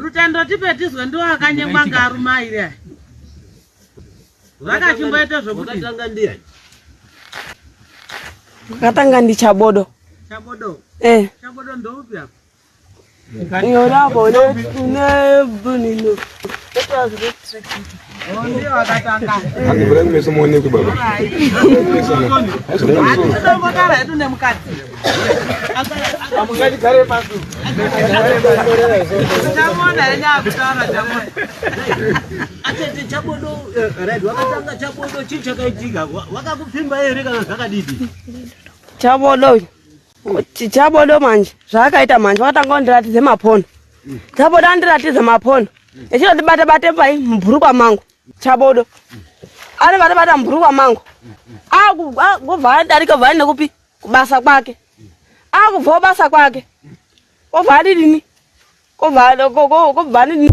Rutendo tipe tizwe ndiwo akanyengwa ngearume airi aya. Vakachimboita zvokuti Wakatanga ndiani? Wakatanga ndi Chabodo. Chabodo. Eh. Chabodo ndoupi apa? Yorapo une une bunino. Oh, ndiye wakatanga. Handivhurai kumeso muonekwe baba. Hatitombotara hedu nemukadzi. Hamungatigare pasi. Chamuona henyu akutaura chamuona. Atete Chabodo, right, wakatanga Chabodo, chii chakaitika? Wakakupfimba here kana zvakadidi? Chabodo uyu. Chabodo manje zvaakaita manje wakatanga kundiratidza mapono. Chabodo andiratidza mapono. Echindibata bate pai mubhurukwa mangu. Chabodo. Anobata bata mubhurukwa mangu. Akubva adarika bva nekupi kubasa kwake. Akubva basa kwake. Kobva adidini? Kobva kobva adidini?